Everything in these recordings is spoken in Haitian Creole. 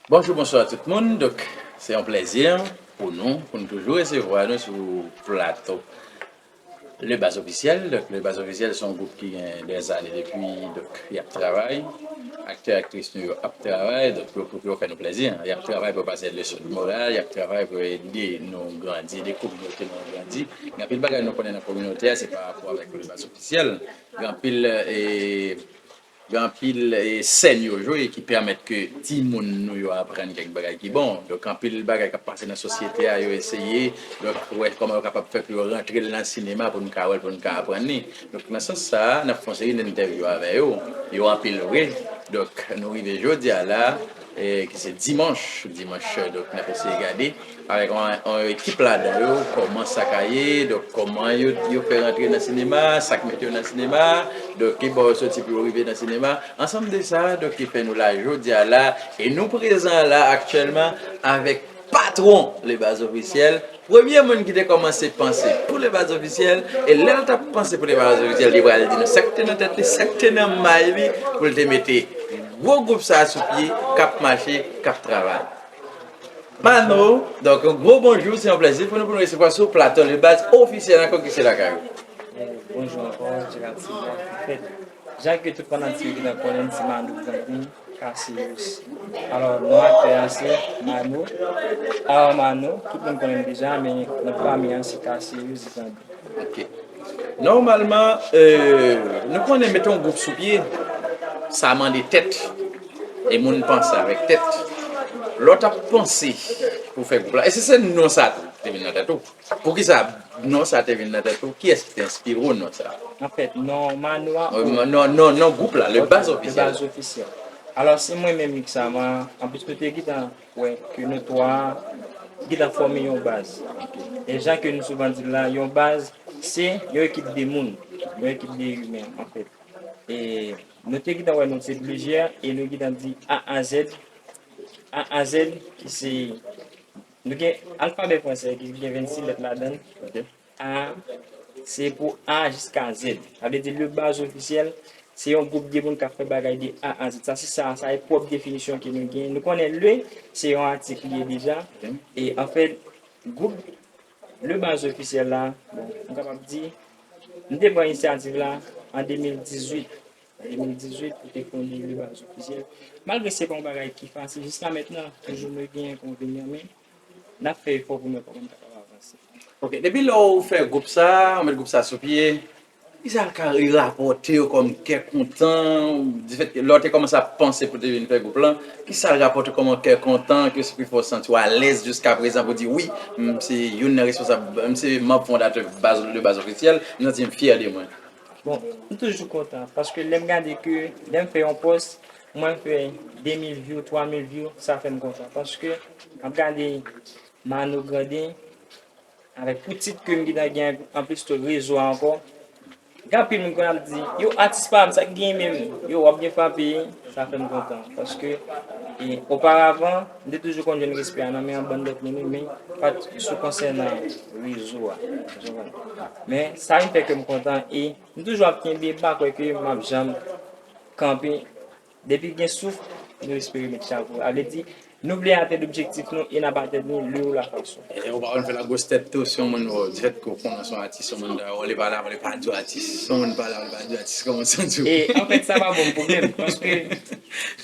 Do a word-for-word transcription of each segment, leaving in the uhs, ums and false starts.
Bonjou, bonswa tout moun. Donk, se yon plèzi pou nou, pou nou toujou resevwa nou sou plato Le Baz Ofisyèl. Donk, Le Baz Ofisyèl se yon gwoup ki gen dèzane depi, donk, y ap travay. Aktè, aktris nou yo ap travay, donk, yo, yo fè nou plèzi. Y ap travay pou pase leson de moral, y ap travay pou ede nou grandi, ede kominote nou grandi. Gen anpil bagay nou konnen nan kominote a, se pa rapò avèk Le Baz Ofisyèl. Gen anpil, e, Gen anpil, e, sèn yo jwe ki pèmèt ke timoun nou yo aprann kèk bagay ki bon. Donk, anpil bagay k ap pase nan sosyete a, yo eseye, donk, wè kòman yo kapab fè pou yo rantre l nan sinema pou n ka wè l, pou n ka aprann li. Donk, nan sans sa a, n ap fè yon seri d entèvyou avè yo. Yo anpil vre. Donk, nou rive jodi a la, e, ki se dimanch, dimanch, donk, n ap eseye gade avèk yon, yon ekip ladan yo, kòman sa ka ye, donk kòman yo, yo fè rantre nan sinema, sa k mete yo nan sinema, donk ki bò yo soti pou yo rive nan sinema. Ansanm de sa, donk ki fè nou la jodi a la, e nou prezan la aktyèlman avèk patwon Le Baz Ofisyèl, premye moun ki te kòmanse panse pou Le Baz Ofisyèl, e lè l t ap panse pou Le Baz Ofisyèl, li pral di nou sa k te nan tèt li, sa k te nan may li, pou l te mete gwo gwoup sa a sou pye, k ap mache, k ap travay. Mano, donk, yon gwo bonjou, se yon plèzi pou nou, pou nou resevwa sou plato Le Baz Ofisyèl ankò ki se lakay ou. Eh, bonjou ankò, Gerald Silva. Anfèt, jan ke tout fanatik yo gentan konnen m, se Mano Grandin Cassius. Alò, non aktè a se Mano, Armano, tout moun konnen m deja, men non fanmi an se Cassius Grandin. Ok. Nòmalman, euh, nou konnen mete yon gwoup sou pye, sa mande tèt. E moun panse avèk tèt. Lè w t ap panse pou fè gwoup la, èske se non sa tou te vin nan tèt ou? Poukisa non sa te vin nan tèt ou? Kiyès ki te enspire w non sa? Anfèt, non Mano a. Euh, non, non, non, gwoup la, Le Baz Ofisyèl. Le Baz Ofisyèl. Alò, se mwen menm ki sa, mwen, anplis nou te gentan wè ke nou twa gentan fòme yon baz. E jan ke nou souvan di l la, yon baz, se yon ekip de moun, yon ekip de imen, anfèt. E nou te gentan wè nou se plizyè, e nou gentan di A a Z, A a Z, ki se, nou gen alfabè fransè ki gen vennsis lèt ladan l. Ok. A, se pou A jiska Z. Sa vle di Le Baz Ofisyèl, se yon gwoup de moun k ap fè bagay de A a Z. Sa se sa, sa e pwòp definisyon ke nou gen. Nou konnen Le, se yon atik li ye deja. Ok. E anfèt, gwoup Le Baz Ofisyèl la, bon, m kapab di, m te pran inisyativ la an de mil dizuit. An de mil dizuit, pou te fonde Le Baz Ofisyèl. Malgre se pa yon bagay ki fasil, jiska mentnan, toujou nou gen enkonvenyan, men n ap fè efò pou nou, pou nou kapab avanse. Ok, depi lè w fè gwoup sa, w met gwoup sa sou pye, kisa l ka rapòte w kòm kè kontan, difèt ke lè w te kòmanse ap panse pou te vin fè gwoup lan, kisa l rapòte w kòm kè kontan, ke se ki fè w santi w alèz jiska prezan pou di, wi, m se youn nan responsab, m se manm fondatè baz, Le Baz Ofisyèl, m santi m fyè de mwen. Bon, m toujou kontan, paske lè m gade ke, lè m fè yon pòs, mwen fè de mil view, twa mil view, sa fè m kontan, paske m ap gade Mano Grandin, avèk pou tit ke m gentan gen anplis tou rezo a ankò. Gen anpil moun konn ap di, yo, atis pa m, sa k gen menm? Yo, w ap byen frape, sa fè m kontan. Paske, e, oparavan, m te toujou konn jwenn respè a nan men yon bann lòt moun, men pa t sou konsènan rezo a. Ou konprann? Men, sa vin fè ke m kontan, e m toujou ap kenbe, m pa kwè ke m ap janm kanpe. Depi gen souf, nou espere met chapo. Sa vle di, nou vle atenn objektif nou e n ap atenn li lè ou la fason. E ou pa konn fè lagwostèt tou, si yon moun, bon, difèt ke ou konnen se yon atis, si yon moun ta wè li pa la, li pa di w atis, si yon moun pa la, li pa di w atis, kòman w santi w? E, anfèt, sa pa ban m pwoblèm, paske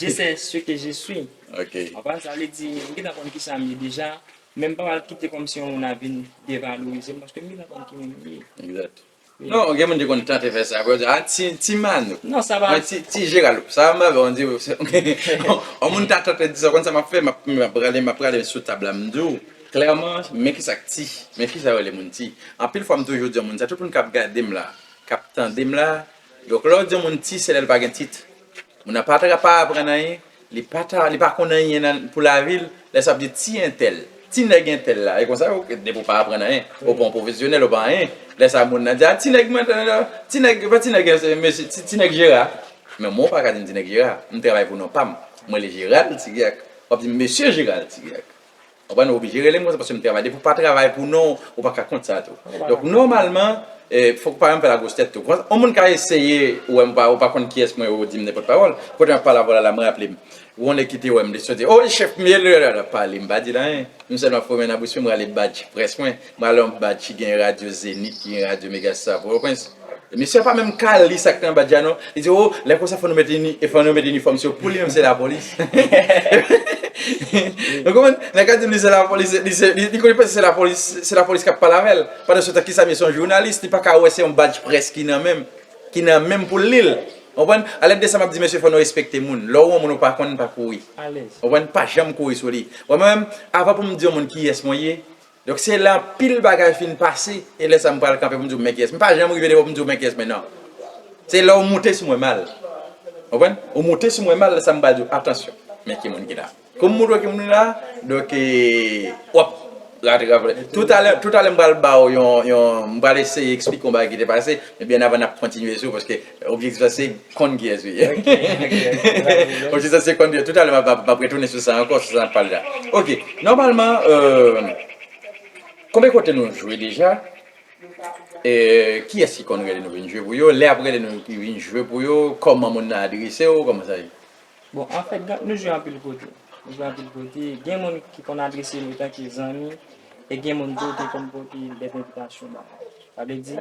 je sais ce que je suis. Ok. Ou konprann? Sa vle di, m gentan konn kisa m ye deja, men m pa pral kite kòmsi yon moun ap vin devalorize m, paske m gentan konn ki moun m ye. Egzat. Non, gen moun ki konn tante fè sa, apre yo di, "Ah, ti, ti Mano." Non, sa pa. Mwen, ti, ti Jeral. Sa m pa vle di, yon moun ta tante di sa, konn sa m ap fè, m ap, m ap prale, m ap prale sou tab la, m di w, klèman, men kisa k ti, men kisa yo rele moun ti. Anpil fwa, m toujou di yon moun sa, tout moun k ap gade m la, k ap tande m la, donk, lè w di yon moun ti, se lè l pa gen tit. Moun nan pa tra-, pa aprann anyen, li pa ta, li pa konn anyen nan, pou lavi l, lè sa ap di ti entèl, ti nèg entèl la, e konsa, ou, depi w pa aprann anyen, ou pa yon pwofesyonèl, ou pa anyen, lè sa moun nan di, "Ah, ti nèg mwen, ti nèg, pa ti nèg, mesye, ti, ti nèg Jera." Men mwen, ou pa ka di m ti nèg Jera, m travay pou non pa m, mwen rele Jeral Tigyak, w ap di m, "Mesye Jeral Tigyak." Konprann? Ou oblije rele m konsa paske m travay. Depi w pa travay pou non, ou pa ka kont sa tou. Donk, nòmalman, eh, fòk ou pa menm fè lagwos tèt tou. Konsa, yon moun ka eseye, ou wè m pa, ou pa konn kiyès mwen, ou di m nenpòt pawòl. Kote m ap pale avè w la, la, mwen raple m. Ou konnen ki te wè m, li soti, "Oh, chèf m ye, lè, lè, lè, pale m, pa di l anyen." M sèlman fòme nan bouch mwen, m rale badj près mwen. M rale yon badj ki gen radyo Zenith, ki gen radyo Megastar, Pòtoprens. Misye pa menm ka li sa k nan badj la non. Li di, "Oh, lè konsa fò nou mete ini-, fò nou mete inifòm sou yo." Pou li menm se lapolis. Ou konprann? Nèg la di m li se lapolis, li se, li, li konnen se lapolis, se lapolis k ap pale avè l. Pandan se tan, kisa misye yon jounalis, li pa ka wè se yon badj près ki nan men m, ki nan men m pou l li l. Ou konprann? Alèd de sa m ap di mesye, fò nou respekte moun. Lè w wè yon moun ou pa konn, pa kouri. Ou konprann? Pa janm kouri sou li. Mwen menm, avan pou m di yon moun kiyès mwen ye, Donk, se lè anpil bagay fin pase, e lè sa m pral kanpe pou m di w men kiyès. M pa janm rive devan pou m di w men kiyès, men non. Se lè w moute sou mwen mal. Ou konprann? Ou moute sou mwen mal, lè sa m pral di w, atansyon, men ki moun ki la. Kou m moutre w ki moun ki la, donk, e, w ap rate, rate. Toutalè, toutalè m pral ba w yon, yon, m pral eseye eksplike yon bagay ki te pase, men byen avan n ap kontinye sou, paske objektif la se konn kiyès ou ye. Objektif la se konn kiyès. Toutalè m ap, m ap, m ap retounen sou sa ankò, sou sa n ap pale la. Ok, nòmalman, euh, Konbyen kote nou jwe deja? E, kiyès ki konn rele nou vin jwe pou yo? Lè y ap rele nou vin jwe pou yo, kòman moun nan adrese w? Kòman sa ye? Bon, anfèt, gen, nou jwe anpil kote. Nou jwe anpil kote. Gen moun ki konn adrese nou tanke zanmi, e gen moun tou ki konn pote dèzenvitasyon ba nou. Sa vle di,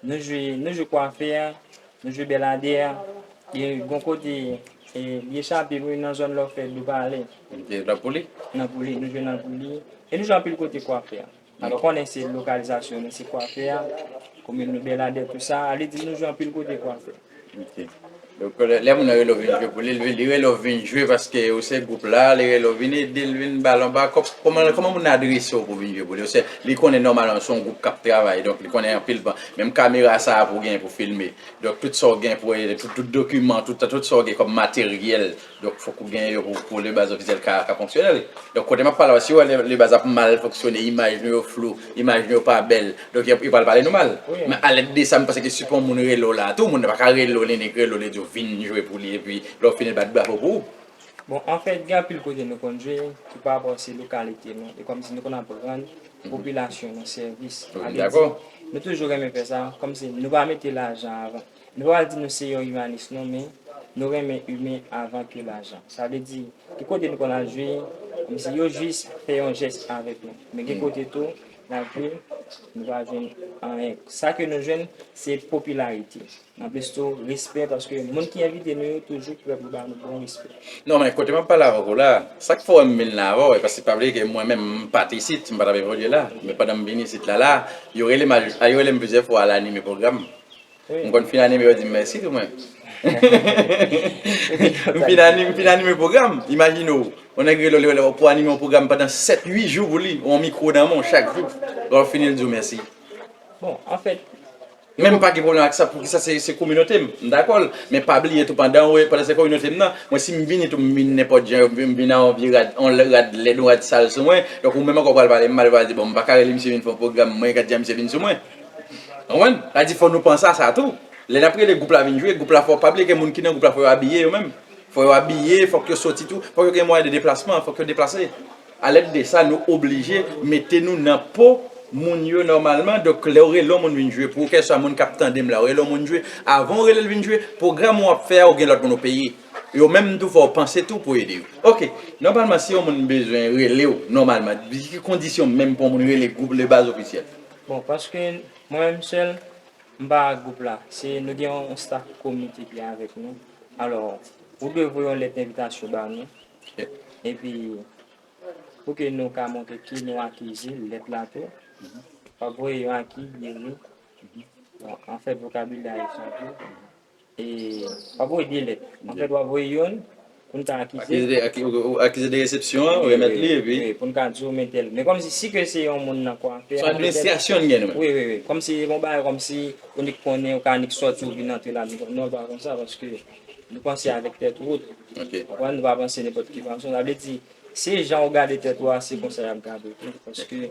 nou jwe, nou jwe kwafè, nou jwe Bèladè, e gon kote, e, li echape nou nan zòn Lòfè, Dlo Palè. Ok, nan Pouli? Nan Pouli, nou jwe nan Pouli. E nou jwe anpil kote kwafè. Alò, konnen se lokalizasyon nou, se kwafè a, komin nou Bèladè, tou sa, ale di nou jwe anpil kote kwafè. Ok. Donk, lè, lè moun nan rele w vin jwe pou li, li, li rele w vin jwe paske ou se gwoup la, li rele w vin ede l, vin ba l yon bakòp. Kòman, kòman moun nan adrese w pou vin jwe pou li? Ou se, li konnen nòmalman se yon gwoup k ap travay, donk li konnen anpil ban-, menm kamera sa a pou w genyen pou filme. Donk, tout sa w gen pou, tout, tout dokiman, tout, tout sa w gen kòm materyèl, donk, fòk ou genyen yo pou, pou Le Baz Officiel ka, ka fonksyonèl. Donk, kote m ap pale a w, si w wè Le, Le Baz ap mal fonksyone, imaj nou yo flou, imaj nou yo pa bèl, donk, yo, yo pral pale nou mal. Wi. Men alèd de sa, m panse ke si pou yon moun rele w la tou, moun nan pa ka rele w, li nik rele w, li di w vin jwe pou li, epi lè w fini l bat bravo pou ou. Bon, anfèt, gen anpil kote nou konn jwe, ki pa rapò se lokalite nou, e kòmsi nou konn ap rann popilasyon nou sèvis. Wi, m dakò. Nou toujou renmen fè sa, kòmsi nou pa mete lajan avan. Nou pa pral di nou se yon imanis non, men nou renmen imen avan ke lajan. Sa vle di, gen kote nou konn al jwe, kòmsi yo jis fè yon jès avèk nou. Men gen kote tou, n ap jwe, nou pa jwenn anyen. Sa ke nou jwenn, se popilarite. Anplis tou, respè, paske moun ki envite nou yo toujou prè pou ba nou bon respè. Non, men kote m ap pale avèk ou la, sa k fè w wè m vin la avè w, e paske pa bliye ke mwen menm, m pa t isit, m pa t ap evolye la. Men pandan m vin isit la, la, yo rele m, a, yo rele m plizyè fwa al anime pwogram. Wi. M konn fin anime, yo di m mèsi tou mwen. M fin anime, m fin anime pwogram. Imajine w, yon nèg rele w, li rele w pou anime yon pwogram pandan sèt, uit jou pou li, yon mikwo nan men w chak jou. Lè w fini, l di w mèsi. Bon, anfèt, Men m pa gen pwoblèm ak sa, poukisa se, se kominote m, m dakò l. Men pa bliye tou, pandan w, pandan se kominote m nan, mwen si m vini tou, m vin nenpòt jan, m vin, m vin ak yon vye rad, yon rad lèd, yon rad sal sou mwen, donk ou menm ankò w pral pale m mal, ou pral di, "Bon, m pa ka rele misye vin fè yon pwogram, mwen ka di a misye vin sou mwen." Ou konprann? Sa di fò nou panse a sa tou. Lè n ap rele gwoup la vin jwe, gwoup la fò, pa bliye ke moun ki nan gwoup la fò yo abiye yo menm. Fò yo abiye, fòk yo soti tou, fòk yo gen mwayen de deplasman, fòk yo deplase. Alèd de sa, nou oblije mete nou nan po moun yo nòmalman. Donk, lè w rele yon moun vin jwe pou ou, kèlkeswa moun k ap tande m la, w rele yon moun jwe, avan w rele l vin jwe, pwogram w ap fè a, ou gen lòt moun ou peye. Yo menm tou, fò w panse tou pou ede yo. Ok, nòmalman, si yon moun bezwen rele w, nòmalman, ki kondisyon menm pou yon moun rele gwoup Le Baz Officiel? Bon, paske mwen menm sèl, m pa ak gwoup la. Se, nou gen yon staff komite ki avèk nou. Alò, ou dwe voye yon lèt envitasyon ba nou. Ok. Epi, pou ke nou ka montre ke nou akize lèt la tou. W ap voye yon aki, li wi. Bon, anfèt, vokabilè a chanje. E w ap voye de lèt. Anfèt, w ap voye youn pou n ka akize. Akize de, aki-, ou, ou akize de resepsyon an, ou remèt li, epi? Wi, pou n ka di w men tèl. Men kòmsi, si ke se yon moun nan kwafè, se yon administrasyon n gen nou menm. Wi, wi, wi. Kòmsi, bon, bagay, kòmsi, ou nik konnen, ou ka nik sòti, ou vin antre la, nou, nou pa konsa, paske nou panse avèk tèt wout. Ok. Ou konprann, nou pa panse nenpòt ki fason. Sa vle di, se jan ou gade tèt ou a, se konsa y ap gade w tou. Paske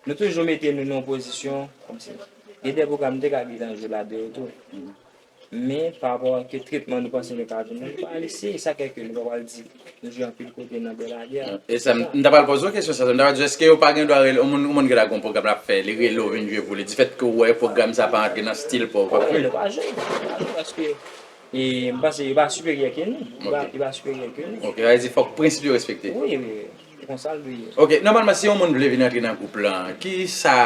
nou toujou mete nou nan yon pozisyon, kòmsi. Gen de pwogram m te ka kite an jwe ladan yo tou. Mhm. Men pa rapò ke tretman nou panse nou ka jwenn nan, nou pa al eseye. Sa fè ke nou pa pral di nou jwe anpil kote nan Bèladè. E sa, m ta pral poze w kesyon sa, m ta pral di, èske yo pa gen dwa rele, yon moun, yon moun ki ta gen yon pwogram l ap fè, li rele w vin jwe pou li, difèt ke w wè pwogram sa pa antre nan stil pa w, w p ap jwe? Nou pa jwe, nou pa jwe paske e, m panse yo pa siperyè ke nou. Yo pa, yo pa siperyè ke nou. Ok, sa vle di fòk prensip yo respekte. Wi, wi, wi. Se konsa l dwe ye. Ok, nòmalman, si yon moun vle vin antre nan gwoup lan, ki sa,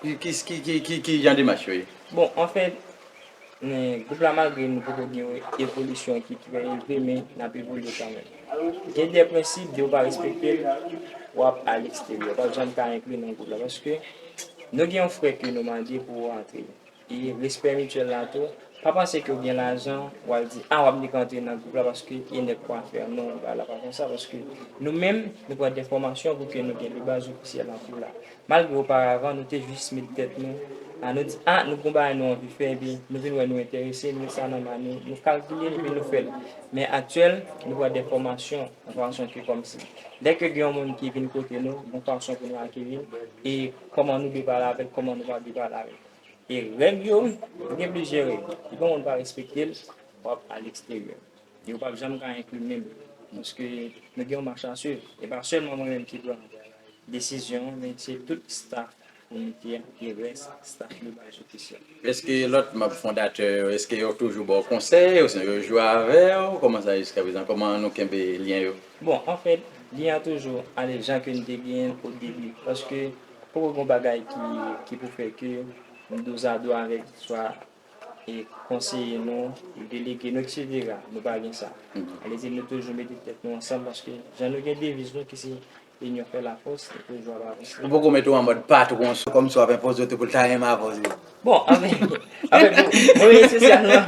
ki, ki, ki, ki, ki, ki jan demach yo ye? Bon, anfèt, men, gwoup la, malgre nou poko gen yon evolisyon ki trè elve, men n ap evolye kanmenm. Gen de prensip, de w pa respekte l, w ap a leksteryè. W ap janm ka enkli nan gwoup la. Paske nou gen yon frè ke nou mande pou antre. E respè mityèl la tou. Pa panse ke w gen lajan, w al di, a, w ap nik antre nan gwoup la paske e nèg kwafè. Non, bagay la pa konsa, paske nou menm, nou pran de fòmasyon pou ke nou gen de baz ofisyèl nan gwoup la. Malgre oparavan, nou te jis met tèt nou, a, nou di, a, nou gon bagay nou anvi fè, epi nou vin wè nou enterese, nou met sa nan men nou, nou kalkile, epi nou fè l. Men aktyèl, nou pran de fòmasyon, yon fason ke kòmsi. Lè ke gen yon moun ki vin kote nou, yon fason pou nou akeyi l, e kòman nou dwe pale avè l, kòman nou pa dwe pale avè l. E règ yo, gen plizyè règ. Si yon moun pa respekte l, w ap a leksteryè. E w p ap janm ka enkli menm. Paske nou gen yon mach a swiv. E pa sèlman mwen menm ki pran desizyon an, men se tout staff komite a, e rès staff nou bay sou kesyon. Èske lòt manm fondatè yo, èske yo toujou ba w konsèy, osnon yo jwe avè w? Kòman sa ye jiskaprezan? Kòman nou kenbe lyen yo? Bon, anfèt, lyen an toujou ale jan ke n te genyen l o debi. Paske poko gen bagay ki, ki pou fè ke m dozado avèk swa e konseye nou, delege nou, etsetera. Nou pa gen sa. Sa vle di nou toujou mete tèt nou ansanm paske jan nou gen deviz nou ki se Inyon fè lafòs, nou toujou ap avanse. Ou poko mete w an mòd patwon sou kòmsi w ap enpoze w tou pou l ta renmen avè w tou? Bon, anfen, anfen, bon, mwen espesyalman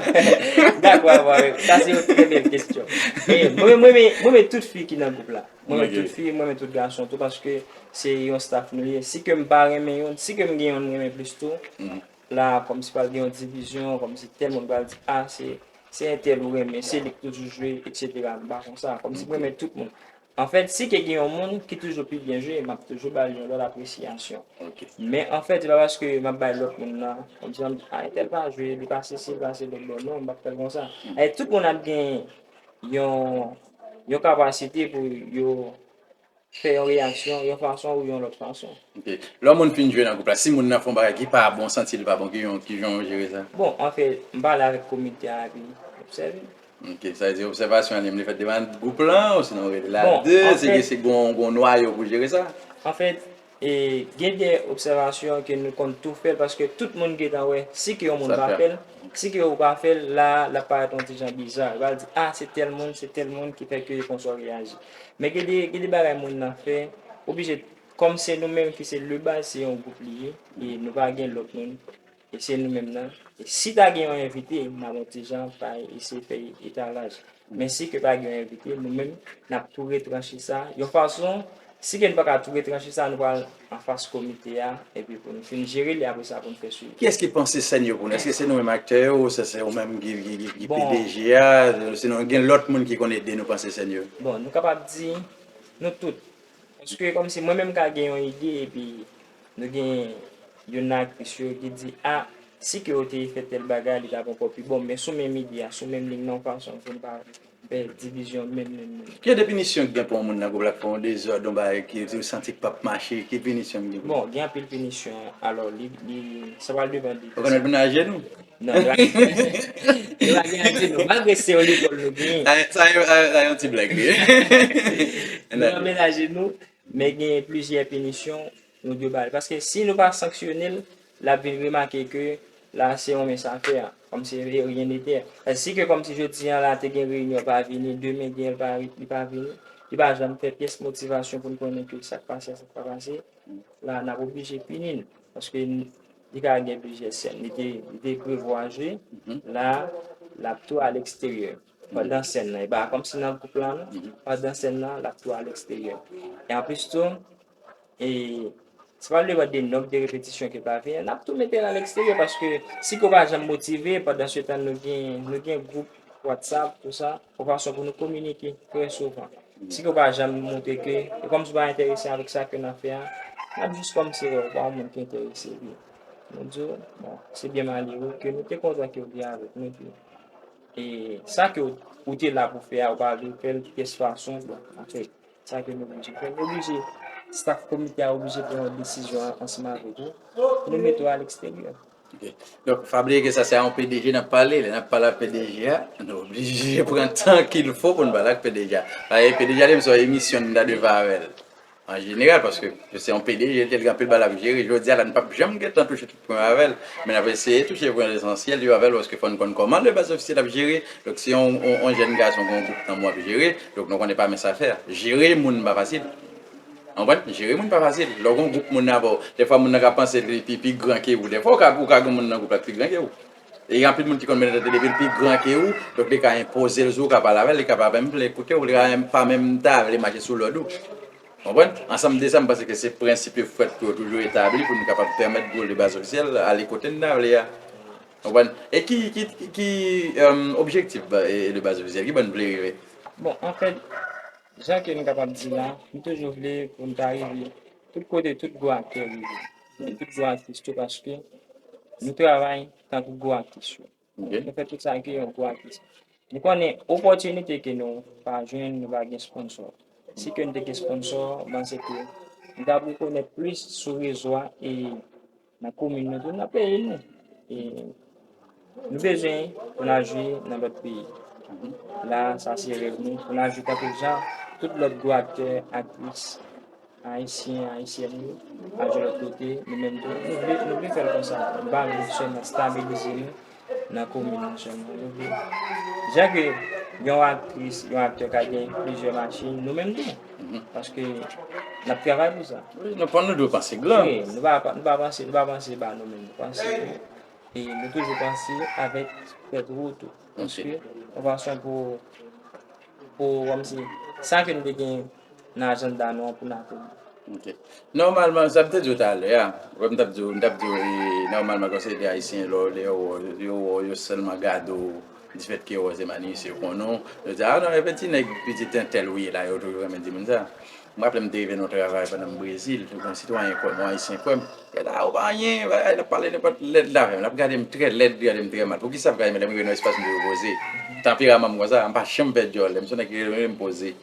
dakò avè w. Sa se yon trè bèl kesyon. E mwen, mwen, mwen, mwen renmen tout fi ki nan gwoup la. Mwen renmen tout fi, mwen renmen tout gason tou paske se yon staff nou ye. Si ke m pa renmen youn, si ke m gen youn m renmen plis tou, la, kòmsi pral gen yon divizyon, kòmsi tèl moun pral di, a, se, se entèl ou renmen, se li k toujou jwe, etsetera. M pa konsa. Kòmsi m renmen tout moun. Anfèt, si ke gen yon moun ki toujou pi byen jwe, m ap toujou ba l yon lòt apresyasyon. Men anfèt, se pa paske m ap bay lòt moun nan, kòmsi m ap di, a, entèl pa jwe, li pa sesi, li pa sela, non, m p ap fè l konsa. E tout moun ap gen yon, yon kapasite pou yo fè yon reyaksyon, yon fason ou yon lòt fason. Ok. Lè yon moun fin jwe nan gwoup la, si moun nan fè yon bagay ki pa bon, w santi li pa bon, ki jan, ki jan w jere sa? Bon, anfèt, m pale avèk komite a epi m obsève. Ok, sa vle di obsèvasyon an li menm li fèt devan gwoup lan, osinon w rele l a de, se ke se gon, gon nwayo pou jere sa? Anfèt, e, gen de obsèvasyon ke nou konn tou fè l, paske tout moun gentan wè, si ke yon moun pa fè l, si ke ou pa fè l, la, l ap parèt yon ti jan biza. Yo pral di, a, se tèl moun, se tèl moun ki fè ke konsa w reyaji. Men gen de, gen de bagay moun nan fè, oblije, kòm se nou menm ki se le baz, se yon gwoup li ye, e nou pa gen lòt moun, e se nou menm nan. E si ta gen yon envite, n ap yon ti jan pa eseye fè etalaj. Men si ke pa gen yon envite, nou menm, n ap tou retranche sa. Yon fason, si ke n pa ka tou retranche sa, nou pral anfas komite a, epi pou nou fin jere li, apre sa pou nou fè swivi. Kiyès ki panse sèn yo pou nou? Èske se nou menm aktè yo, oubyen se ou menm ki, ki, ki, ki P D G a, sinon gen lòt moun ki konn ede nou panse sèn yo? Bon, nou kapab di, nou tout. Paske kòmsi mwen menm ka gen yon ide epi nou gen youn nan aktris yo ki di, a, si ke yo te fè tèl bagay, li t ap ankò pi bon. Men sou menm ide a, sou menm liy nan, yon fason pou n pa fè divizyon menm, menm, menm. Ki jan de pinisyon ki gen pou yon moun nan gwoup la k fè yon dezòd, yon bagay ki ou santi k p ap mache? Ki pinisyon ki gen pou li? Bon, gen anpil pinisyon. Alò, li, li, sa pral depann de. Ou konn al mennen ajenou? Non, li pa, li pa gen ajenou. Malgre se yon lekòl nou genyen. Sa, sa, sa, sa yon ti blag li. Nou pa mennen ajenou, men gen plizyè pinisyon nou dwe ba li. Paske si nou pa sanksyone l, l ap vin remake ke la se yon mens afè, kòmsi de rien n'était. Paske si ke kòmsi jodi a la te gen reyinyon, pa vini, demen gen l pa, li pa vini, li pa janm fè pyès motivasyon pou n konnen ke sa k pase a, sa k pa pase, la n ap oblije pini l. Paske li ka gen plizyè sèn. Li te, li te prevwa jwe, la, l ap tou a leksteryè. Pandan sèn nan. E pa kòmsi nan gwoup lan, non. Pandan sèn nan, l ap tou a leksteryè. E anplis tou, e, se pa le mòd de nòm de repetisyon ke pa fè, n ap tou mete l a leksteryè, paske si ke w pa janm motive, pandan se tan nou gen, nou gen gwoup WhatsApp, tou sa, yon fason pou nou kominike trè souvan. Si ke w pa janm montre ke, e kòmsi w pa enterese avèk sa ke n ap fè a, n ap jis kòmsi wè w pa yon moun ki enterese, epi nou di w, bon, se byen malere ke nou te kontan ke w te avèk nou, epi E sa ke ou, ou te la pou fè a, ou pa vle fè l pyès fason, bon, anfèt, sa ke nou oblije fè, nou oblije, staff komite a oblije pran yon desizyon ansanm avèk ou. Nou mete w a leksteryè. Ok. Donk, pa bliye ke sa se a yon P D G n ap pale. Lè n ap pale ak P D G a, nou oblije pran tan qu'il faut pou n pale ak P D G a. Paske P D G a li menm se yon emisyon n ta dwe fè avè l. An jeneral, paske se yon P D G, li gen anpil bagay l ap jere. Jodi a la, n p ap janm gentan touche tout pwen avè l. Men n ap eseye touche pwen esansyèl yo avè l, paske fò n konn kòman Le Baz Ofisyèl ap jere. Donk, se yon, yon, yon jèn gason ki gen yon gwoup nan men w ap jere. Donk, nou konnen pa mince afè. Jere moun pa fasil. Ou konprann? Jere moun pa fasil. Lè w gen yon gwoup moun avè w, dèfwa moun nan ka panse li pi, pi gran ke ou. Dèfwa, ou ka, ou ka gen moun nan gwoup la ki pi gran ke ou. E gen anpil moun ki konn mete tèt li depi l pi gran ke ou, donk li ka enpoze l sou ou, ka pale avè l, li ka pa menm vle koute w, li ka pa menm ta vle mache sou lòd ou. Ou konprann? Ansanm de sa, m panse ke se prensip yo fèt pou yo toujou etabli, pou nou kapab pèmèt pou Le Baz Ofisyèl ale kote n ta vle a. Ou konprann? E ki, ki, ki, um, objektif ba, e, Le Baz Ofisyèl? Ki bò n vle rive? Bon, anfèt, jan ke n kapab di la, nou toujou vle pou n ta rive tout kote tout gwo aktè rive, e tout gwo aktris tou, paske nou travay tankou gwo aktris yo. Nou fè tout sa ke yon gwo aktris. Nou konnen opòtinite ke nou pa jwenn, nou pa gen sponsò. Si ke n te gen sponsò, m panse ke nou t ap rekonèt plis sou rezo a e nan komin nou tou, nan peyi nou. E nou bezwen pou n al jwe nan lòt peyi. La, sa se rèv nou, pou n al jwe tankou jan tout lòt gwo aktè, aktris, Ayisyen, Ayisyèn yo, al jwe lòt kote, nou menm tou, nou vle, nou vle fè l konsa. Nou pa vle sèlman stabilize nou nan komin nou sèlman. Nou vle, jan ke yon aktris, yon aktè ka gen plizyè machin, nou menm tou. Paske n ap travay pou sa. Wi, nou pa, nou dwe panse gran. Wi, nou pa, nou pa panse, nou pa panse ba nou menm, nou panse gwo. E nou toujou panse avèk tèt wo tou. Paske, yon fason pou, pou, kòmsi, sa ke nou te gen nan ajanda nou an pou n atenn. Ok. Nòmalman, sa m te di w talè a, wè m t ap di w, m t ap di w, e, nòmalman, kòm se de Ayisyen, lè yo, lè yo wè w, yo wè w, yo sèlman gade w, difèt ke yo wè w se Manise, yo konnen w, yo di, a non, e ti nèg, pitit entèl ou ye la, yo toujou renmen di moun sa. M raple m te rive nan yon travay pandan m Brezil, yon sitwayen kwè m, yon Ayisyen kwè m. Gade, a, ou pa anyen, bagay, l ap pale nenpòt lèd l avè m, l ap gade m trè lèd, li gade m trè mal. Poukisa l ap gade m lè m rive nan espas m toujou poze? Tanperaman m konsa, m pa janm fè djòlè, m se yon nèg ki rele m poze.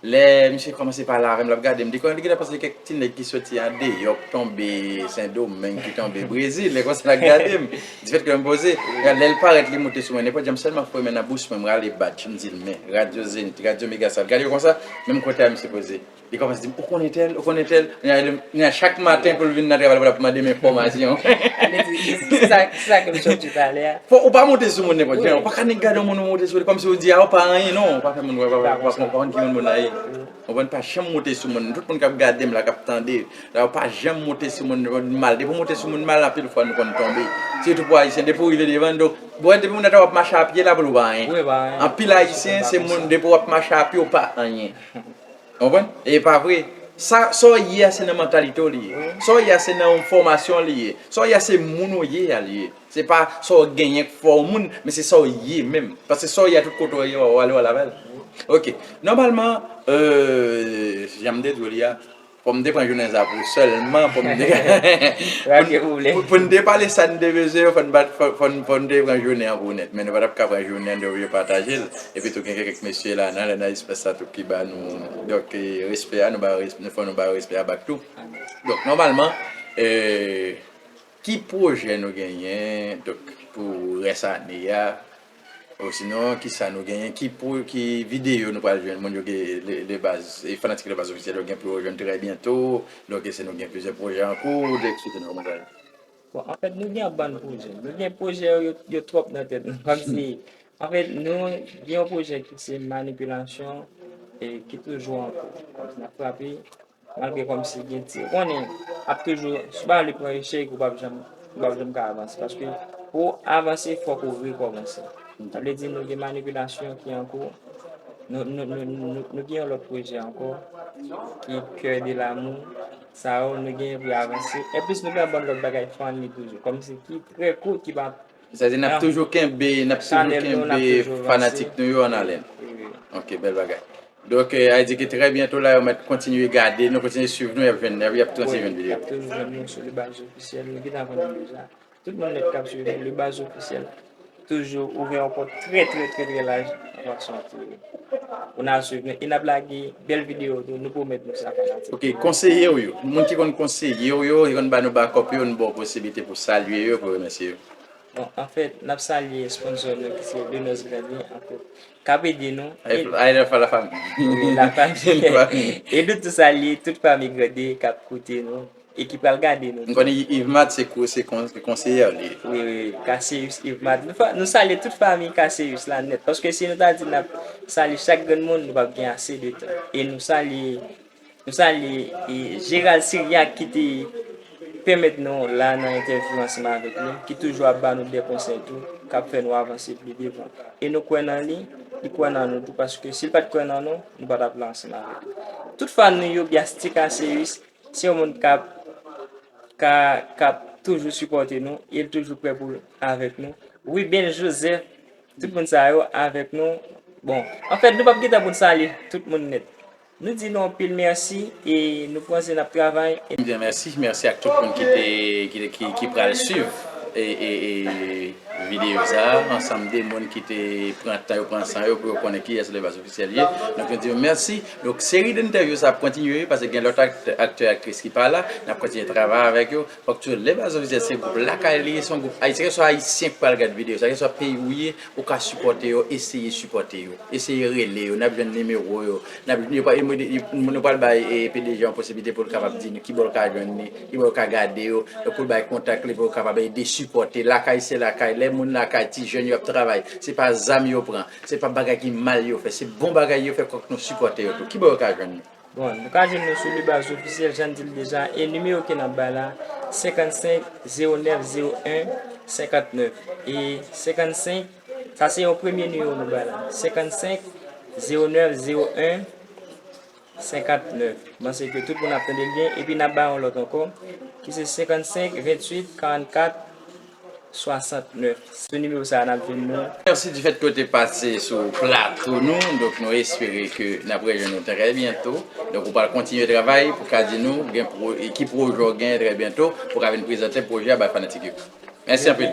Lè misye kòmanse pale avè m, l ap gade m, li konn, li gentan panse se kèk ti nèg ki soti andeyò, ki tonbe Sendomeng, ki tonbe Brezil, lè konsa l ap gade m. Difèt ke m poze, lè l parèt, li moute sou mwen, nenpòt jan m sèlman foure men nan bouch mwen, m rale badj, m di l men, Radyo Zenith, Radyo Megastar, gade yo konsa, menm kote a misye poze. Li kòmanse di m, ou konnen tèl, ou konnen tèl. Kounye a, chak maten pou l vin nan travay, pou l ap mande m enfòmasyon. Li di, se sa, se sa ke m sot di talè a. Fò ou pa moute sou moun nenpòt jan. Ou pa ka nik gade yon moun ou moute sou li, kòmsi ou di, a, ou pa anyen, non. Ou pa fè moun wè, pa, pa, pa konprann ki moun moun nan ye. Ou konprann, pa janm moute sou moun. Tout moun k ap gade m la, k ap tande la, ou pa janm moute sou moun mal. Depi w moute sou moun mal, anpil fwa nou konn tonbe. Sitou pou Ayisyen, depi w rive devan l, donk, bon, depi moun nan ta w ap mache a pye la, pou l ou pa anyen. Anpil Ayisyen, se moun, depi w ap mache a pye, ou pa anyen. Ou konprann? E pa vre. Sa, sa w ye a, se nan mantalite w li ye. Sa w ye a, se nan yon fòmasyon li ye. Sa w ye a, se moun ou ye a li ye. Se pa sa w genyen k fè w moun, men se sa w ye menm. Paske sa w ye a, tout kote w ye, w ale, w ale avè l. Ok. Nòmalman, euh, jan m te di w li a, fò m te pran jounen sa pou sèlman, fò m te. Pou, pou n te pale sa n te bezwen yo, fò n bat, fò, fò n, fò n te pran jounen an pou nèt. Men nou pa t ap ka pran jounen an, nou oblije pataje l. Epi tou, gen kèk mesye la, nan, nan espas sa tou ki ba nou, donk, e, respè a, nou ba yo res-, fò nou ba yo respè a bak tou. Donk, nòmalman, e, ki pwojè nou genyen, donk, pou rès ane a? Osinon, kisa nou genyen? Ki pwo-, ki videyo nou pral jwenn? Moun yo gen le, le baz, e fanatik Le Baz Ofisyèl yo gen pou yo jwenn trè byento. Donk, se nou gen plizyè pwojè an kou, etsetera. Kòman sa ye? Bon, anfèt, nou gen yon bann pwojè. Nou gen pwojè yo, yo twòp nan tèt nou. Kòmsi, anfèt, nou gen yon pwojè ki se manipilasyon e ki toujou an kou. Kòmsi n ap frape, malgre kòmsi gen ti, ou konnen, ap toujou, si w pa vle pran echèk, ou p ap janm, ou p ap janm ka avanse. Paske pou w avanse, fòk ou rekòmanse. Sa vle di nou gen manipilasyon ki an kou. Nou, nou, nou, nou, nou gen yon lòt pwojè ankò, ki Cœur de l'amour. Sa yo, nou genyen pou y avanse. Enplis, nou gen yon bann lòt bagay funny toujou. Kòmsi ki trè kout, ki pa. Sa vle di n ap toujou kenbe, n ap toujou kenbe fanatik nou yo an alèn. Ok, bèl bagay. Donk, e, a di ke trè byento la, yo mèt kontinye gade nou, kontinye swiv nou, y ap jwenn, y ap, y ap kontinye jwenn videyo. Y ap toujou jwenn nou sou Le Baz Ofisyèl, nou gentan konnen deja. Tout moun nèt k ap swiv nou, Le Baz Ofisyèl. toujou ouvè yon pòt trè, trè, trè, trè laj nan fason pou, pou n al swiv nou. E n ap lage bèl videyo tou, nou pwomèt nou sa, fanatik. Ok, konseye w yo. Moun ki konn konseye w yo, ki konn ba nou bakòp yo, nou ba w posiblite pou salye yo, pou remèsye yo. Bon, anfèt, n ap salye sponsò nou ki se Denos Grandin, anfèt, k ap ede nou. Aye fè la fami. Wi, la fami. E nou tou salye tout fami Grandin k ap koute nou e ki pral gade nou. M konnen Yves Mat se konseyè li ye. Wi, wi, Cassius Yves Mat. Nou salye tout fami Cassius la nèt. Paske si nou ta di n ap salye chak grenn moun, nou p ap gen ase de tan. E nou salye Nou salye Gérald Syriac ki te pèmèt nou la nan entèvyou ansanm avèk li, ki toujou ap ba nou de konsèy tou, k ap fè nou avanse pli devan. E nou kwè nan li, li kwè nan nou tou, paske si l pa t kwè nan nou, nou pa t ap la ansanm avèk li. Tout fan nou yo, Biastika Seus, se yon moun k ap ka, k ap toujou sipòte nou, e l toujou prè pou avèk nou. Ruben Joseph, tout moun sa yo avèk nou. Bon, anfèt, nou p ap gen tan pou n salye tout moun nèt. Nou di nou anpil mèsi e nou panse n ap travay. E... M di mèsi, mèsi ak tout moun ki te ki, ki, ki pral swiv e, e, e videyo sa a, ansanm de moun ki te pran tan yo, pran san yo pou yo konnen kiyès Levaz Ofisyèl ye. Donk, nou di yo mèsi. Donk, seri de entèvyou sa ap kontinye, paske gen lòt aktè, aktè, aktris ki pa la. N ap kontinye travay avèk yo. Fòk tou Levaz Ofisyèl se gwoup lakay li ye, se yon gwoup ayisyen, keswa ayisyen k pral gad videyo sa, keswa peyi ou ye, ou ka sipòte yo, eseye sipòte yo, eseye rele yo, n ap jwenn nimewo yo, n ap, yo pa, yo, yo, nou pral bay e, P D G yon posiblite pou l kapab di nou kibò l ka jwenn li, kibò l ka gade yo, pou l bay kontak li, pou l kapab ede sipòte. Lakay se lakay, lè moun lakay, ti jèn yo ap travay, se pa zam yo pran, se pa bagay ki mal yo fè, se bon bagay yo fè, fòk nou sipòte yo tou. Kibò yo ka jwenn nou? Bon, nou ka jwenn nou sou Levaz Ofisyèl, jan n di l deja, e nimewo ke n ap bay la, senkannsenk zewo nèf zewo en senkantnèf. E senkannsenk, sa se yon premye nimewo nou bay la, senkannsenk zewo nèf zewo en senkantnèf. M panse ke tout moun ap tande l byen, epi n ap bay yon lòt ankò, ki se senkannsenk venntuit karannkat swasantnèf. Sou nimewo sa a n ap jwenn nou. Mèsi difèt ke w te pase sou plato nou. Donk, nou espere ke n ap rejwenn ou trè byento. Donk, ou pral kontinye travay pou ka di nou gen pro, ki pwojè w gen trè byento pou ka vin prezante pwojè a bay fanatik yo. Mèsi anpil.